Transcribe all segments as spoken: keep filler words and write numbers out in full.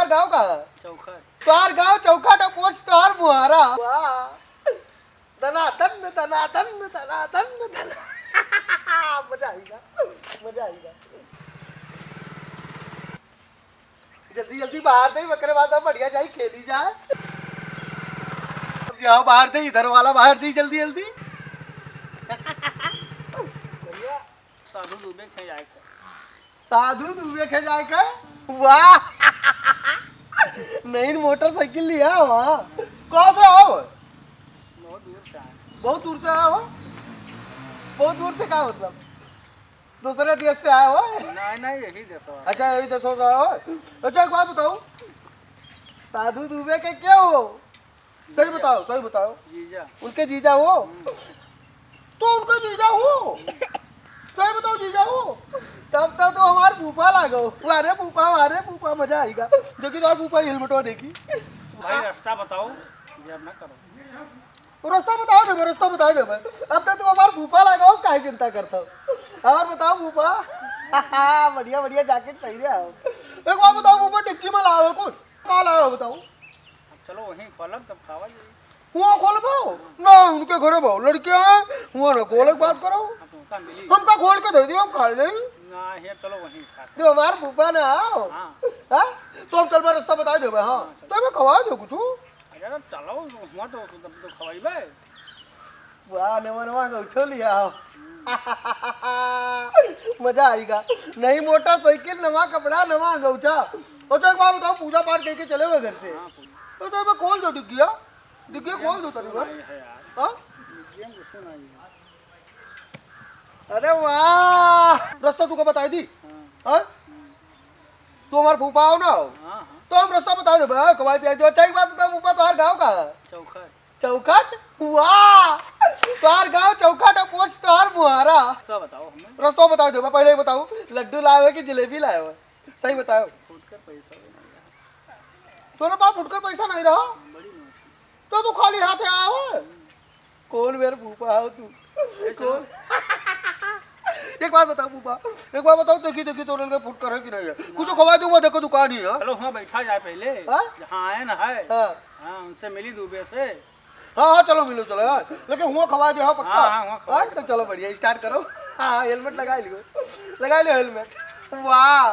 गाँव कहाँ? चौखट। तोहार गाँव चौखट और पोस्ट तोहार मुहारा। वाह। दनादन, दनादन, दनादन, दना। मजा आइगा, मजा आइगा। जल्दी जल्दी बहार दे, ओकरे बाद हम बढ़िया जाई खेली जाए। अब जाओ बहार दे, इधर वाला बहार दे जल्दी जल्दी। बढ़िया। साधु दुबे खे जाए के। साधु दुबे खे जाए के? वाह। नई मोटरसाइकिल लिया हुआ। कहाँ से आओ? बहुत दूर से आए। बहुत दूर से आए हो? बहुत दूर से का मतलब? दूसरे देश से आए हो? नहीं, नहीं, यही देश वाला। अच्छा, यही देशों से आए हो? अच्छा, एक बात बताओ, साधु दुबे के क्या हो? सही बताओ, सही बताओ। जीजा। उनके जीजा हो? हम्म। तो उनका जीजा हो? सही बताओ, जीजा हो? तब तो, तो हमार फूफा लागो। वाह रे फूफा, वाह रे फूफा, मजा आइगा। देखी तो फूफा हेलमेटवा देखी। भाई, रास्ता बताओ, ये अब ना करो। रास्ता बताओ देबे, रास्ता बताओ देबे। अब तो तू हमार फूफा लागो, काहे चिंता करता हो? और बताओ फूफा। बढ़िया, बढ़िया जैकेट पहिरे आओ। एक बात बताओ फूफा, डिग्गी में लाओ कुछ? का लाओ बताओ? अब चलो वहीं खोलब, तब खावा जाई। हुआँ खोलबो? ना, उनके घरे बहु लड़के हैं, हुआँ ना खोले के बात करो। अब तुमका मिली। हमका खोल के दे दियो, हम खा ले। ना, हे चलो वहीं साथ। तो हमार फूफा ना आओ। हाँ। हाँ? तो हम चलबा रास्ता बताई देबे, हाँ। हाँ, चलो। तो हमें खवा दो कुछ। अरे चलो, हुआँ तो, तो, तो खवाइबे। वाह, नवा नवा गौछो लिया हो। मजा आइगा। नई मोटरसाइकिल, नवा कपड़ा, नवा गौछा। और तो एक बात बताओ, पूजा पाठ करके चले हुए घर से? हाँ, पूजा। तो, तो मैं खोल दो डिग्गिया, डिग्गिया खोल दो तनी कुछ भर। नहीं है यार। हाँ? डिग्गिया में कुछ नहीं है। अरे वाह, रास्ता तुका बताई दी। हाँ। हाँ? हम्म। तू हमार फूफा हो ना हो? हाँ, हाँ। तो हम रास्ता बताई देबे, हाँ, कवाई पियाई दो। अच्छा, एक बात बताओ, फूफा, तोहार गाँव कहाँ है? चौखट। चौखट? वाह! तोहार गाँव चौखट और पोस्ट तोहार मुहारा। रास्ता बताओ हमें। रास्ता बताओ, जो मैं पहले ही बताऊँ, लड्डू लाए हो कि जलेबी लाए हो? सही बताओ। फुटकर पैसा भी नहीं रहा। तोरे पास फुटकर पैसा नहीं रहा? बड़ी नोट है। तो तू खाली हाथे आया हो? कौन मेरे फूफा हो तू? ए, चलो। कौन? एक बात बताओ फूफा, एक बात बताओ, देखी, देखी, तोरे लगे फुटकर है कि नहीं है? ना। कुछ खवा दूंगा, देखो दुकान ही है। चलो, वहाँ बैठा जाए पहले। हाँ? जहाँ आए ना है। हाँ। हाँ, उनसे मिली दुबे से। हाँ, हाँ, चलो मिलो, चलो, हाँ। लेकिन हुआ खवा दे, हाँ, पक्का? हाँ, हाँ, हुआ खवा हाँ, दे, तो पक्का। चलो, बढ़िया, start करो। हाँ, helmet लगा लियो, लगा लियो helmet। वाह,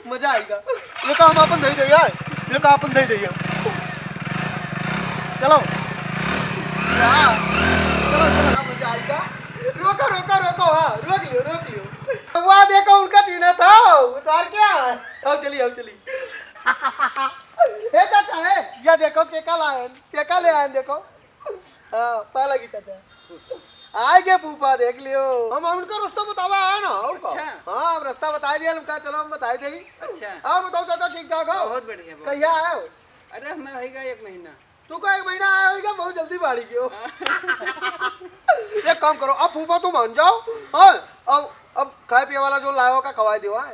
मजा आइगा। ये तो हम अपन दे दे यार, ये तो अपन दे दे यार। चलो। वाह, चलो, चलो, मजा आइगा। रोको, रोको, रोको, हाँ, रोक लियो, रोक लियो। वाह, देखो, उनका जीना था, उतार क्या? आओ, चलिए, आओ, चलिए। ए चाचा, ए, या देखो, केका लायन, केका ले आयन, देखो। हाँ, पाला की चाचा। आए के फूफा, देख लियो। हम उनका रास्ता बतावा है ना, और का? अच्छा। हाँ, हम रास्ता बताई दिया, हम कहा, चलो, हम बताई देई। अच्छा। और बताओ चाचा, ठीक ठाक हो? बहुत बढ़िया, बहुत कहिया बढ़िया। आए हो? अरे, हमें होइगा एक महीना। तू का एक महीना आया होइगा, बहुत जल्दी बाढ़ी गयो। हाँ। एक काम करो, अब फूफा तुम मान जाओ, हाँ, अब, अब खाए पिए वाला जो लाए हो का खवाए दियो, हाँ।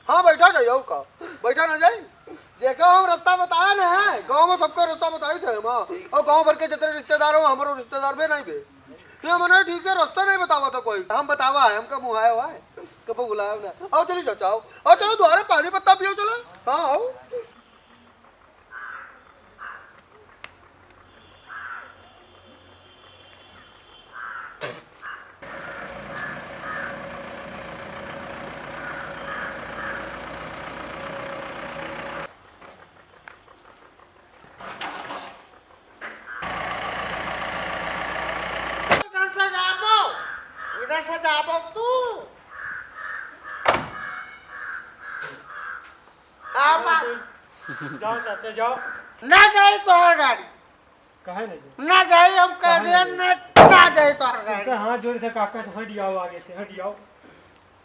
हाँ, बैठा जाई, और का? बैठा ना जाई? देखो, हम रास्ता बताए ना है, गाँव में सबका रास्ता बताई थे हम, हाँ। और गाँव भर के जितने रिश्तेदार हो, हमारो रिश्तेदार भी नहीं बे। ये मने ठीक है, रास्ता नहीं बतावा था कोई, हम बतावा है, हमका मुहाया हुआ है, कब बुलाया ना। आओ चलिए चाचा, आओ, आओ चलो, द्वारे पानी पत्ता पियो, चलो। हाँ, आओ। इधर से जाबो, इधर से जाबो तू। का बात? जाओ चाचा, जाओ। ना जाई तोहर गाड़ी। काहे नहीं जाई? ना जाई, हम कह काहे दिया, नहीं जाई? ना, ना जाई तोहर गाड़ी। तुमसे हाथ जोड़े थे काका, तो हट जाओ आगे से, हट जाओ।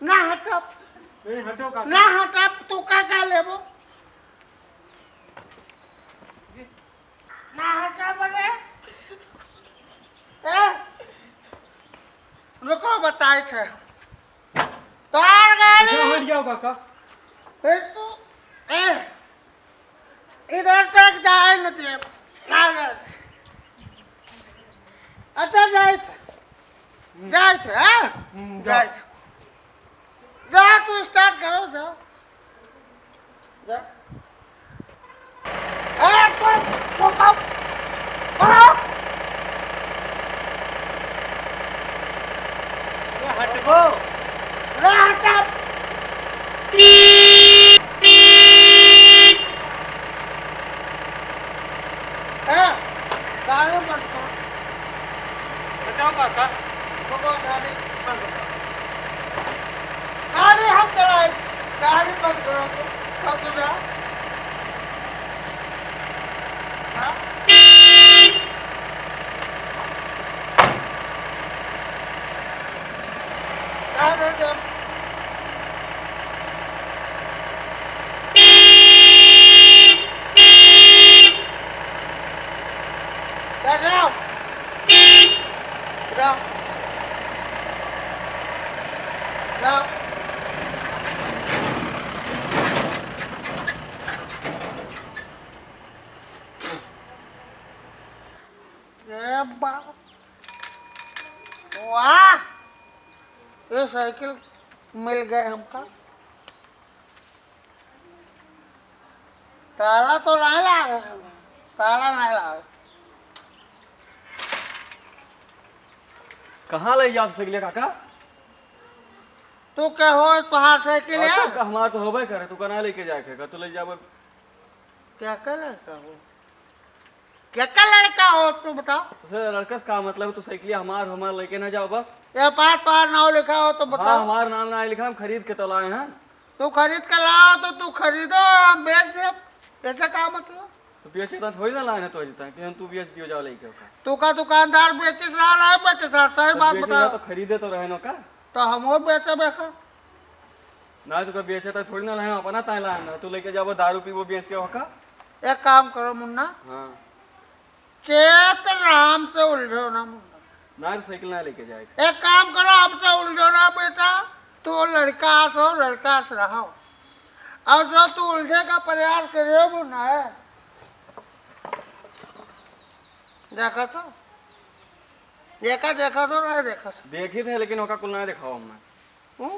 ना हटब। नहीं, हटो काका। ना हटब, तू का, का लेबो? ना हटब रे। ए, रुको, बताए थे। तोहर गाड़ी। अच्छा, हट जाओ काका। ए, तू, ए, इधर से जाए न दे। ना जाए। अच्छा, जाए थे। जाए थे, हाँ? हम्म, जाओ। जाए थे। जा, तू start करो, जा। जा। साइकिल मिल गए हमका। ताला तो नहीं लागे, ताला नहीं लागे। कहाँ ले जाओ साइकिल, काका? तू के हो, तोहार साइकिल आ, है? तो हमार तो होबे करे, तू कहाँ लेके जाए के, तू ले जाबे। क्या का लड़का हो? क्या का लड़का हो, तू बताओ? तो सर, लड़का से का मतलब, तू साइकिल हमार, हमार लेके ना जाओ बस। ये बात तोहार नाव लिखा हो तो हाँ, बताओ। हमार नाम ना लिखा, हम खरीद के तो लाए हैं। तू खरीद के लाओ तो तू खरीदो, हम बेच दे, ऐसा का मतलब? तो बेचे तो थोड़ी ना लाए हैं तो जितना कि हम तू बेच दियो जाओ लेके का। तू का दुकानदार बेचिस रहा, नहीं बेचिस रहा, सही तो बात बेचे बताओ। तो खरीदे तो रहे ना का? तो हम वो बेचबे का? ना, तो बेचे तो थोड़ी ना लाए, अपना ताई लाए ना, तू लेके जाबो, दारू पीबो बेच के होका। एक काम करो मुन्ना, हाँ। चेत राम से उलझो ना मुन्ना। ना, तो साइकिल ना लेके जाए। एक काम करो, हमसे उलझो ना बेटा, तू लड़का आस हो, लड़का आस रहो। और जो तू उलझे का प्रयास करे हो मुन्ना है, देखा तो, देखा, देखा तो नहीं देखा। देखी थे, लेकिन ओका कुल ना दिखाओ हमने। हम्म?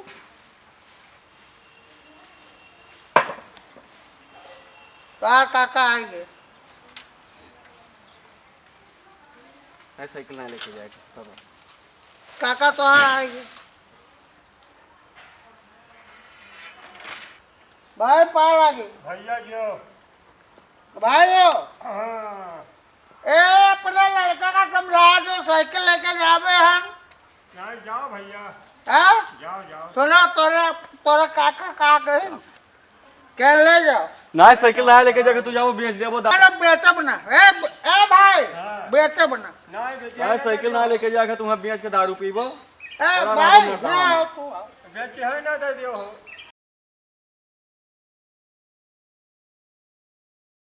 तोहार काका आइगे। है, साइकिल ना लेके जाए, तब। काका तोहार आइगे। भाई, पाँव लागी। भैया जो। भाई हो। हाँ। ए, अपने लड़का का समझा दो, साइकिल लेके जाबे हम। नहीं, जाओ भैया। हाँ? जाओ, जाओ। सुनो, तोरे, तोरे काका का कही? क्या ले जाओ? ना, साइकिल ना लेके जाके तू जाओ, बेच देबो दा- अरे, बेचब ना। ए, ए भाई, हाँ। बेचब ना। नहीं, बेचे ना, नहीं, साइकिल ना लेके जाके तू वहाँ बेच के दारू पीबो। ए तोरा भाई, ना, ना, आओ, तू आओ। बेचे है ना, दे दियो हो।